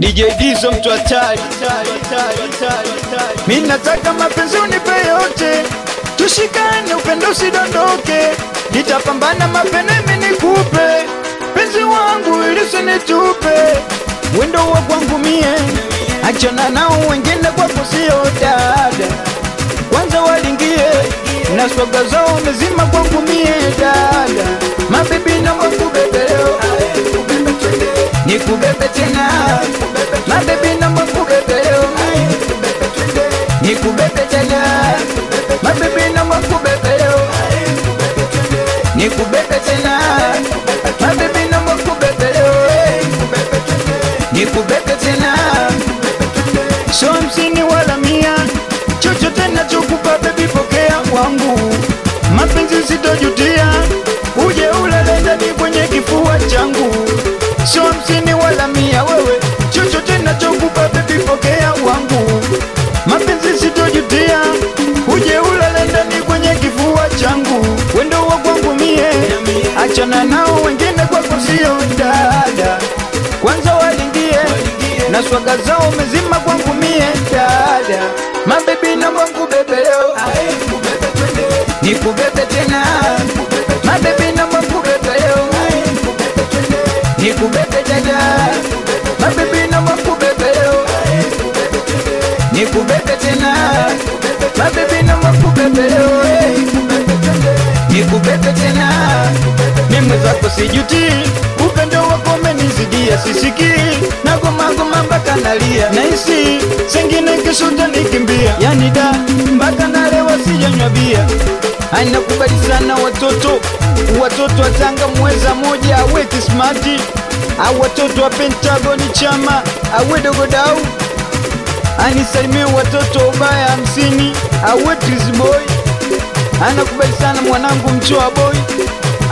DJ Dizo mtu hatari. Mimi nataka mapenzi unipe yote, tushikane upendo usidondoke. Nitapambana mapene mimi nikupe penzi wangu ili usinitupe. Wendo wa kwangu mie, achana nao wengine kwako sio dada. Kwanza walingie na swaga zao mezima kwangu mie dada. Mabibi naomba kubebe leo, nikubebe tena. Mabibi naomba kubebe leo, nikubebe tena. Mabibi naomba kubebe leo, nikubebe tena. Mabibi naomba kubebe leo, nikubebe tena. So 50 wala 100, chochote nachokupa baby pokea kwangu. Mapenzi sitojutia, uje ulale ndani kwenye kifua changu. So 50 wala 100 wewe, chochote nachokupa baby pokea kwangu. Mapenzi sitojutia, uje ulale ndani kwenye kifua changu. Wendo wa kwangu mie, achana nao wengine kwako sio dada. Kwanza walingie na swaga zao mezima kwangu mie dada. Mabibi naomba nikubebe leo, nikubebe tena. Mabibi naomba nikubebe leo, nikubebe tena. Mabibi naomba nikubebe leo, nikubebe tena. Mabibi naomba nikubebe leo, nikubebe tena. Mimi zako sijuti, upendo wako umenizidia sisiki. Nagoma goma mpaka nalia, nahisi sengine kesho utanikimbia. Yani da mpaka nalewa sijanywa bia. Anakubali sana watoto, watoto wa Tanga mweza moja awe kismati, au watoto wa Pentagon chama awe dogo dau. Anisalimie watoto ubaya 50 awe Tris boy. Anakubali sana mwanangu mchua boy,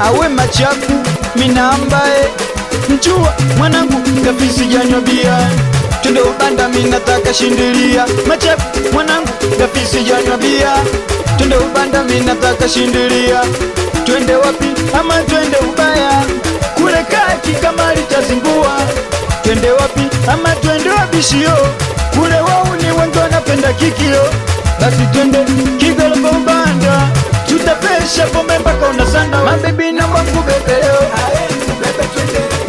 awe machaku minambae mchua mwanangu kafisi janywa bia. Twende ubanda mimi nataka shindilia. Machaku mwanangu kafisi janywa bia. Twende ubanda mimi nataka shindilia. Twende wapi ama twende ubaya, kule kaki kama litazingua. Twende wapi ama twende wabishio, kule wauni wengi wanapenda kikio. Basi twende Kigolombo ubanda, tutapesha pombe mpaka unasanda. Mabibi naomba nikubebe leo,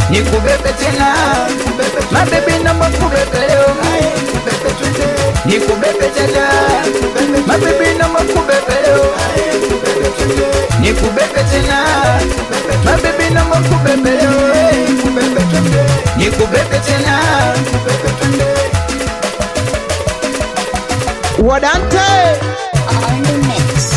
nikubebe tena. Mabibi naomba nikubebe leo, nikubebe tena. Mabibi naomba nikubebe leo, nikubebe tena. Mabibi naomba nikubebe leo, nikubebe tena. Wadante on the mix.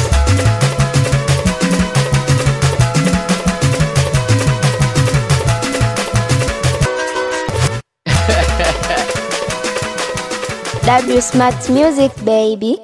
W Smart Music, baby.